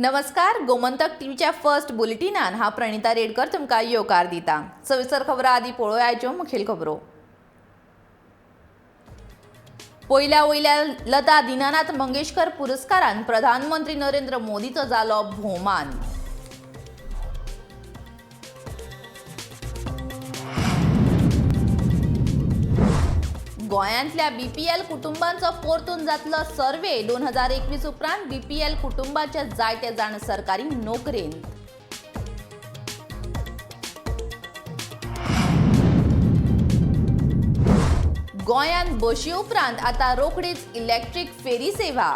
नमस्कार, गोमंतक टीव्हीच्या फर्स्ट बुलेटिनान हांव प्रणिता रेडकर तुमकां येवकार दिता. सविस्तर खबरां आदी पळोवया आयच्यो मुखेल खबरो. पयल्या वयल्या लता दीनानाथ मंगेशकर पुरस्कारान प्रधानमंत्री नरेंद्र मोदीचो जालो भोवमान. गोंयांतल्या बीपीएल कुटुंबांचो परतून जातलो सर्वे. 2021 उपरांत बीपीएल कुटुंबाचे जायते जाण सरकारी नोकरेंत. गोंयांत बशी उपरांत आतां रोखडीच इलेक्ट्रीक फेरी सेवा.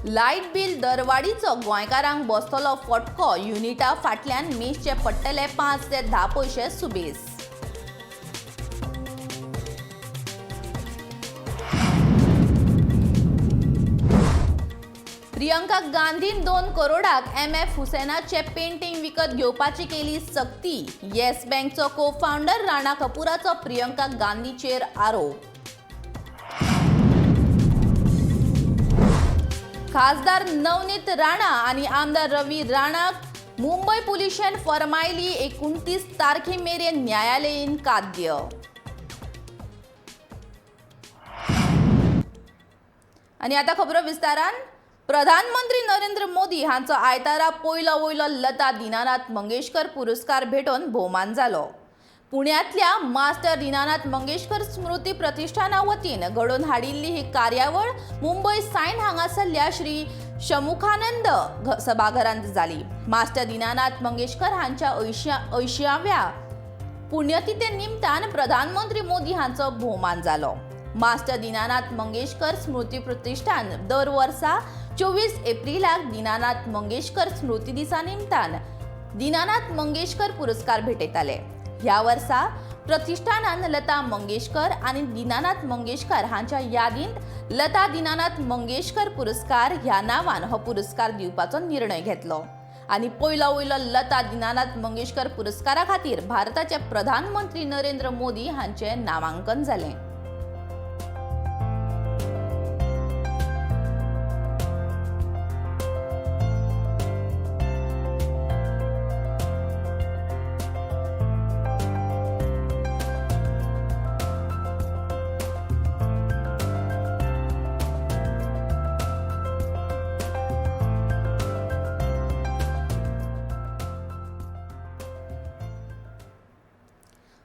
लायट बिल दरवाडीचो गोंयकारांक बसतलो फटको. युनिटा फाटल्यान मेजचे पडटले 5 ते 10 पयशे सुबेज. प्रियंका गांधीन 2 करोडाक एम.एफ. हुसेनाचे पेंटिंग विकत घेवपाची केली सक्ती. येस बँकचो को फावंडर राणा कपूराचो प्रियंका गांधीचेर आरोप. खासदार नवनीत राणा आणि आमदार रवी राणाक मुंबय पुलिशेन फरमायली 29 तारखे मेरेन न्यायालयीन काद्य. आनी आतां खबरो विस्तारान. प्रधानमंत्री नरेंद्र मोदी हांचो आयतारा पयलो वयलो लता दीनानाथ मंगेशकर पुरस्कार भेटोवन भोवमान जालो. पुण्यांतल्या मास्टर दीनानाथ मंगेशकर स्मृती प्रतिष्ठाना वतीन घडोवन हाडिल्ली ही कार्यावळ मुंबय सायन हांगासरल्या श्री शमुखानंद सभाघरांत जाली. मास्टर दीनानाथ मंगेशकर हांच्या 80व्या पुण्यतिथे निमतान प्रधानमंत्री मोदी हांचो भोवमान जालो. मास्टर दीनानाथ मंगेशकर स्मृती प्रतिष्ठान दर वर्सा 24 एप्रिलाक दीनानाथ मंगेशकर स्मृती दिसा निमतान दीनानाथ मंगेशकर पुरस्कार भेटयताले. ह्या वर्सा प्रतिष्ठानान लता मंगेशकर आनी दीनानाथ मंगेशकर हांच्या यादींत लता दीनानाथ मंगेशकर पुरस्कार ह्या नांवान हो पुरस्कार दिवपाचो निर्णय घेतलो आनी पयलो वयलो लता दीनानाथ मंगेशकर पुरस्कारा खातीर भारताचे प्रधानमंत्री नरेंद्र मोदी हांचें नामांकन जालें.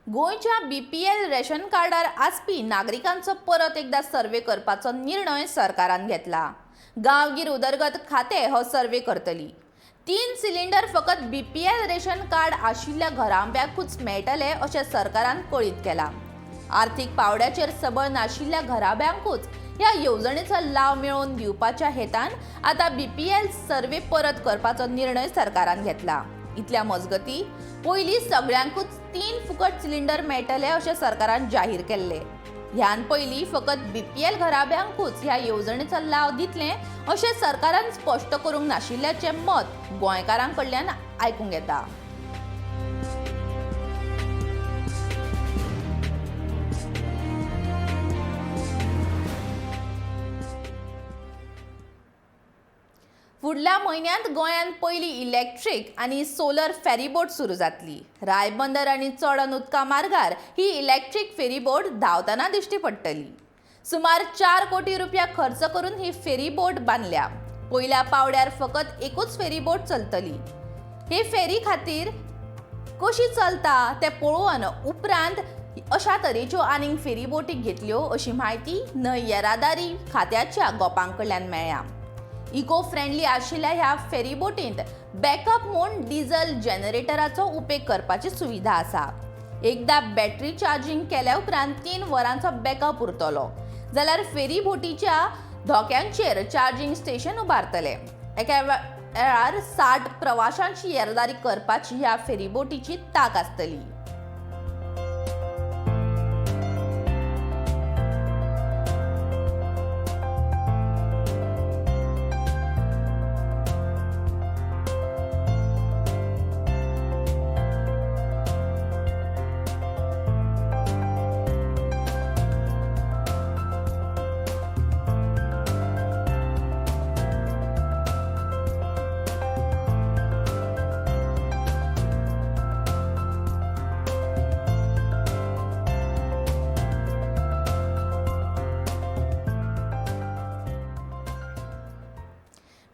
गोंयच्या बीपीएल रेशन कार्डार आसपी नागरिकांचो परत एकदा सर्वे करपाचो निर्णय सरकारान घेतला. गांवगीर उदरगत खातें हो सर्वे करतली. 3 सिलिंडर फकत बीपीएल रेशन कार्ड आशिल्ल्या घराब्यांकूच मेळटले अशें सरकारान कळीत केलां. आर्थीक पावड्याचेर सबळ नाशिल्ल्या घराब्यांकूच ह्या येवजणेचो लाव मेळोवन दिवपाच्या हेतान आतां बीपीएल सर्वे परत करपाचो निर्णय सरकारान घेतला. इतल्या मजगती पयलीं सगळ्यांकूच 3 फुकट सिलिंडर मेळटले अशें सरकारान जाहीर केल्ले. ह्यान पयलीं फकत बीपीएल घराब्यांकूच ह्या येवजणेचो लाव दितले अशें सरकारान स्पश्ट करूंक नाशिल्ल्याचें मत गोंयकारां कडल्यान आयकूंक येता. फुडल्या म्हयन्यांत गोंयांत पयली इलेक्ट्रीक आनी सोलर फेरीबोट सुरू जातली. रायबंदर आनी चोडण उदका मार्गार ही इलेक्ट्रीक फेरीबोट धांवतना दिश्टी पडटली. सुमार 4 कोटी रुपया खर्च करून ही फेरीबोट बांदल्या. पयल्या पावड्यार फकत एकूच फेरीबोट चलतली. हे फेरी खातीर कशी चलता तें पळोवन उपरांत अशा तरेच्यो आनीक फेरीबोटी घेतल्यो अशी म्हायती न्हंय येरादारी खात्याच्या गोपां कडल्यान मेळ्ळ्या. इको फ्रेंडली आशिल्ल्या ह्या फेरीबोटींत बॅकअप म्हूण डिझल जनरेटराचो उपेग करपाची सुविधा आसा. एकदा बॅटरी चार्जिंग केल्या उपरांत 3 वरांचो बॅकअप उरतलो, जाल्यार फेरीबोटीच्या धोक्यांचेर चार्जिंग स्टेशन उबारतले. एका वेळार 60 प्रवाशांची येरादारी करपाची ह्या फेरीबोटीची तांक आसतली.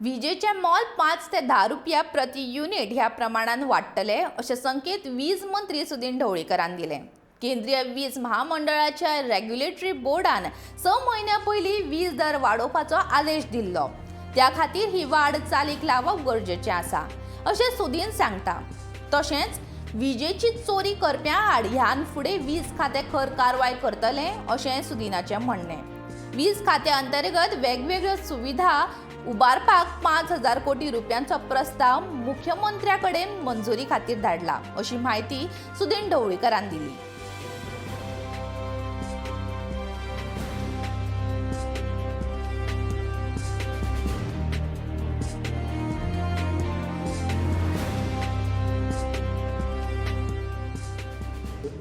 विजेचें मोल 5 ते 10 रुपया प्रति युनिट ह्या प्रमाणान वाडटले अशें संकेत वीज मंत्री सुदिन ढवळीकरान दिले. केंद्रीय वीज महामंडळाच्या रेग्युलेटरी बोर्डान 6 म्हयन्यां पयलीं वीज दर वाडोवपाचो आदेश दिल्लो. त्या खातीर ही वाड चालीक लावप गरजेचें आसा अशें सुदीन सांगता. तशेंच विजेची चोरी करप्यां आड ह्यान फुडें वीज खातें खर कारवाय करतलें अशें सुदिनाचें म्हणणें. वीज खात्या अंतर्गत वेगवेगळ्यो सुविधा उबारपाक 5,000 कोटी रुपयांचो प्रस्ताव मुख्यमंत्र्या कडेन मंजुरी खातीर धाडला अशी म्हायती सुदिन ढवळीकरान दिली.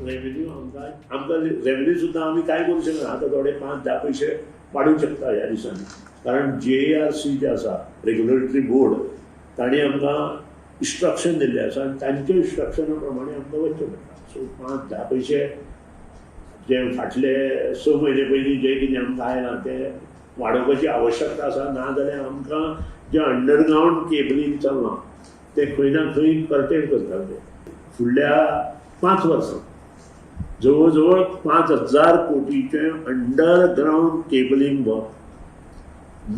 रेव्हेन्यू आमकां रेव्हेन्यू सुद्दां आमी कांय करूं शकना. आतां थोडे 5-10 पयशे वाडूंक शकता ह्या दिसांनी, कारण JARC जे आसा रेग्युलेटरी बोर्ड तांणी आमकां इन्स्ट्रक्शन दिल्लें आसा आनी तांच्या इन्स्ट्रक्शना प्रमाणे आमकां वचचें पडटा. सो 5-10 पयशे जे फाटले 6 म्हयने पयलीं जे कितें आमकां आयलां तें वाडोवपाची आवश्यकता आसा. ना जाल्यार आमकां जें अंडरग्रावंड केबलींग चल्लां तें खंय ना खंय कर्टेल करता. ते फुडल्या 5 वर्सां जवळ जवळ 5,000 कोटीचें अंडरग्रावंड केबलींग वर्क,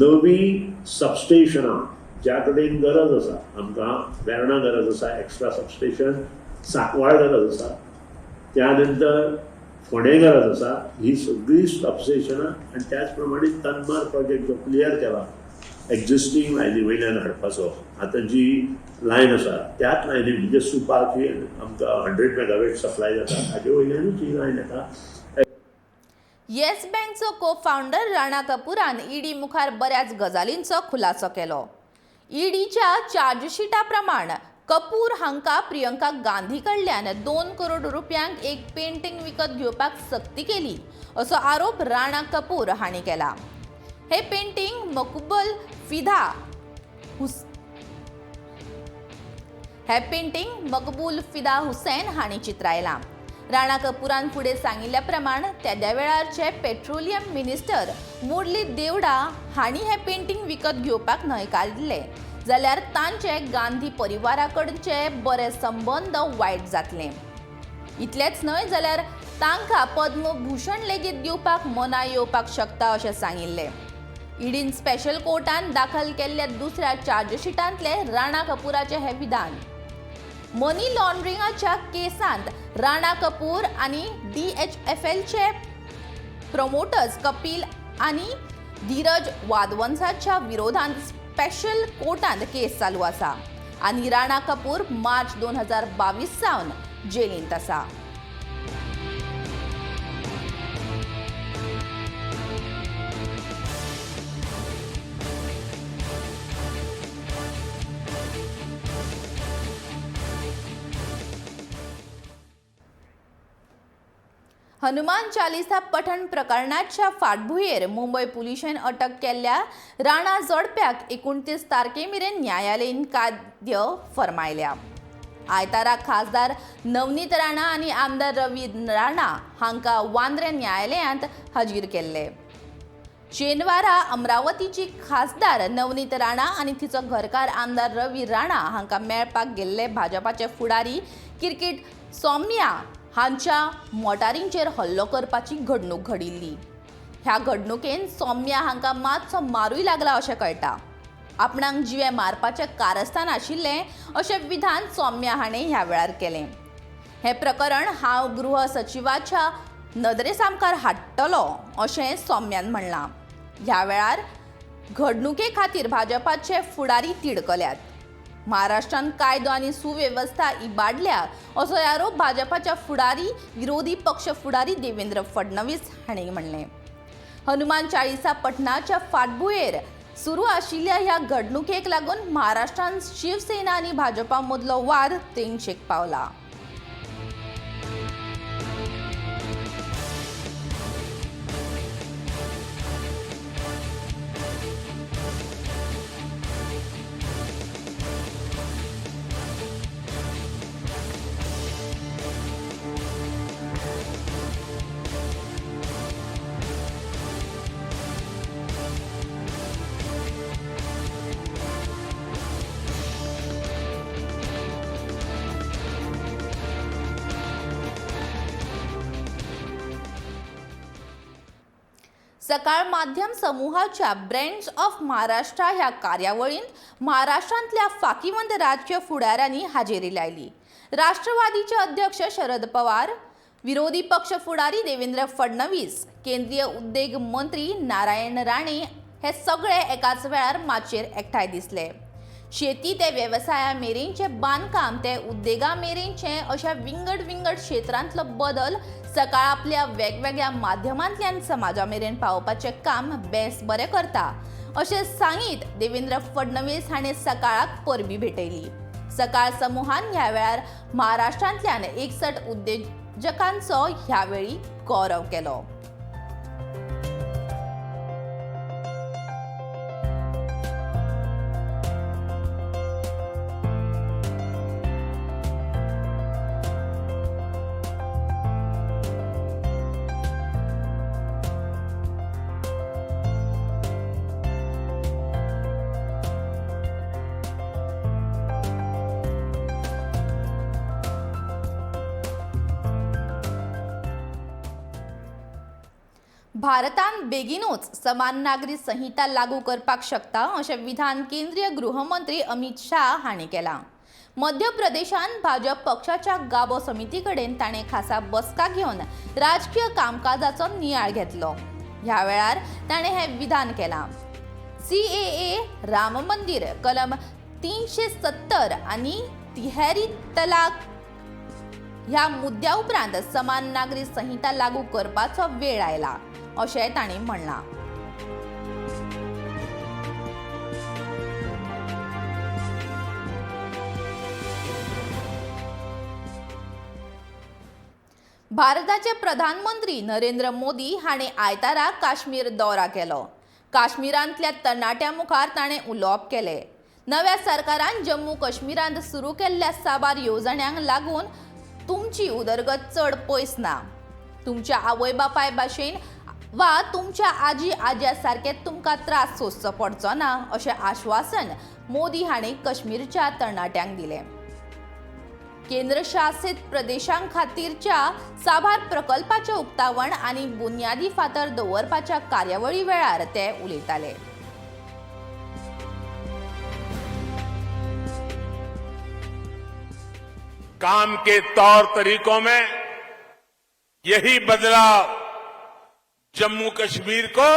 नवी सबस्टेशनां ज्या कडेन गरज आसा, आमकां वेर्णा गरज आसा एक्स्ट्रा सबस्टेशन, सांकवाळ गरज आसा, त्या नंतर फोंडें गरज आसा, ही सगळीं सबस्टेशनां. आनी त्याच प्रमाणे तन्मार प्रोजेक्ट जो क्लियर केला एक्झिस्टींग लायनी वयल्यान हाडपाचो, आतां जी लायन आसा त्याच लायनी म्हणजे सुपाची आमकां 100 मेगावॅट सप्लाय जाता ताजे वयल्यानूच ही लायन येता. येस बँकचो को फावंडर राणा कपूरान ईडी मुखार बऱ्याच गजालींचो खुलासो केलो. ईडीच्या चार्जशीटा प्रमाण कपूर हांकां प्रियंका गांधी कडल्यान 2 करोड रुपयांक एक पेंटिंग विकत घेवपाक सक्ती केली असो आरोप राणा कपूर हांणी केला. हे पेंटिंग मकबूल फिदा हुसेन हांणी चित्रायलां. राणा कपूरान फुडें सांगिल्ल्या प्रमाण तेद्या वेळारचे पेट्रोलियम मिनिस्टर मुरली देवडा हांणी हें पेंटिंग विकत घेवपाक न्हयकारलें जाल्यार तांचे गांधी परिवारा कडचे बरे संबंद वायट जातले. इतलेंच न्हय जाल्यार तांकां पद्मभूषण लेगीत दिवपाक मनाय येवपाक शकता अशें सांगिल्लें. ईडीन स्पेशल कोर्टान दाखल केल्ल्या दुसऱ्या चार्जशीटांतले राणा कपूराचें हें विधान. मनी लॉन्ड्रिंगाच्या केसांत राणा कपूर आनी DHFLचे प्रमोटर्स कपिल आनी धीरज वाधवंसाच्या विरोधांत स्पेशल कोर्टांत केस चालू आसा आनी राणा कपूर मार्च 2022 सावन जेलींत आसा. हनुमान चालीसा पठण प्रकरणाच्या फाटभुंयेर मुंबय पुलिशेन अटक केल्ल्या राणा जोडप्याक 29 तारखे मेरेन न्यायालयीन काद्य फर्मायल्या. आयतारा खासदार नवनीत राणा आनी आमदार रवी राणा हांकां वांद्रे न्यायालयांत हाजीर केल्ले. शेनवारा अमरावतीची खासदार नवनीत राणा आनी तिचो घरकार आमदार रवी राणा हांकां मेळपाक गेल्ले भाजपाचे फुडारी क्रिकेट सौम्या हांच्या मोटारींचेर हल्लो करपाची घडणूक घडिल्ली. ह्या घडणुकेन सौम्या हांकां मातसो मारूय लागला अशें कळटा. आपणाक जिवे मारपाचें कारस्थान आशिल्लें अशें विधान सौम्या हाणें ह्या वेळार केलें. हें प्रकरण हांव गृह सचिवाच्या नदरे सामकार हाडटलो अशें सौम्यान म्हणलां. ह्या वेळार घडणुके खातीर भाजपाचे फुडारी तिडकल्यात. महाराष्ट्रान कायदो आनी सुवेवस्था इबाडल्या असो आरोप भाजपाच्या फुडारी विरोधी पक्ष फुडारी देवेंद्र फडणवीस हांणी म्हणलें. हनुमान चाळीसा पठणाच्या फाटभुंयेर सुरू आशिल्ल्या ह्या घडणुकेक लागून महाराष्ट्रान शिवसेना आनी भाजपा मदलो वाद तेंगशेक पावला. सकाळ माध्यम समुहाच्या ब्रँड्स ऑफ महाराष्ट्र ह्या कार्यावळींत महाराष्ट्रांतल्या फाकीवंत राजकीय फुडाऱ्यांनी हाजेरी लायली. राष्ट्रवादीचे अध्यक्ष शरद पवार, विरोधी पक्ष फुडारी देवेंद्र फडणवीस, केंद्रीय उद्देग मंत्री नारायण राणे हे सगळे एकाच वेळार माचयेर एकठांय दिसले. शेती ते वेवसाया मेरेनचे, बांदकाम ते उद्देगा मेरेनचे अशा विंगड विंगड क्षेत्रांतलो बदल सकाळ आपल्या वेगवेगळ्या माध्यमांतल्यान समाजा मेरेन पावोवपाचें काम बेस बरें करता अशें सांगीत देवेंद्र फडणवीस हाणें सकाळाक परबीं भेटयली. सकाळ समुहान ह्या वेळार महाराष्ट्रांतल्यान 61 उद्देजकांचो ह्या वेळी गौरव केलो. भारतान बेगीनूच समान नागरी संहिता लागू करपाक शकता अशें विधान केंद्रीय गृहमंत्री अमित शाह हांणी केलां. मध्य प्रदेशान भाजप पक्षाच्या गाबो समिती कडेन ताणें खासा बसका घेवन राजकीय कामकाजाचो नियाळ घेतलो. ह्या वेळार ताणें हें विधान केलां. CAA, Ram मंदीर, कलम 370 आनी तिहेरी तलाक ह्या मुद्द्या उपरांत समान नागरी संहिता लागू करपाचो वेळ आयला अशें तांणी म्हणलां. भारताचे प्रधानमंत्री नरेंद्र मोदी हांणी आयतारा काश्मीर दौरा केलो. काश्मीरांतल्या तरणाट्यां मुखार ताणें उलोवप केलें. नव्या सरकारान जम्मू काश्मीरांत सुरू केल्ल्या साबार येवजण्यांक लागून तुमची उदरगत चड पयस ना. तुमच्या आवय बापाय भाशेन वा तुमच्या आजी आज्या सारके तुमकां त्रास सोंसचो पडचो ना अशें आश्वासन मोदी हांणी काश्मीरच्या तरणाट्यांक दिलें. केंद्रशासित प्रदेशां खातीरच्या साबार प्रकल्पाचें उक्तावण आनी बुन्यादी फातर दवरपाच्या कार्यावळी वेळार ते उलयताले. काम के तौर तरीकों में यही बदलाव जम्मू कश्मीर को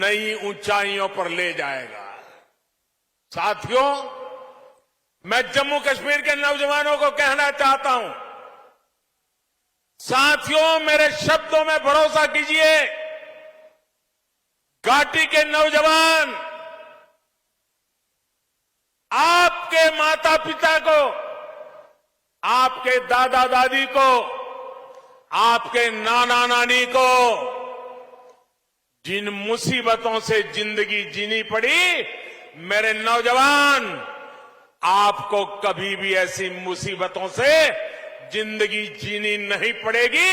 नई ऊंचाइयों पर ले जाएगा. साथियों, मैं जम्मू कश्मीर के नौजवानों को कहना चाहता हूं, साथियों, मेरे शब्दों में भरोसा कीजिए। घाटी के नौजवान आपके माता पिता को, आपके दादा दादी को, आपके नाना नानी को जिन मुसीबतों से जिंदगी जीनी पड़ी, मेरे नौजवान, आपको कभी भी ऐसी मुसीबतों से जिंदगी जीनी नहीं पड़ेगी।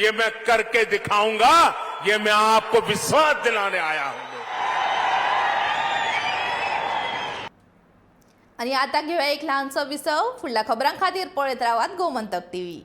ये मैं करके दिखाऊंगा, ये मैं आपको विश्वास दिलाने आया हूं। आनी आतां घेवया एक ल्हानसो विसव. फुडल्या खबरां खातीर पळयत रावात गोमंतक टीव्ही.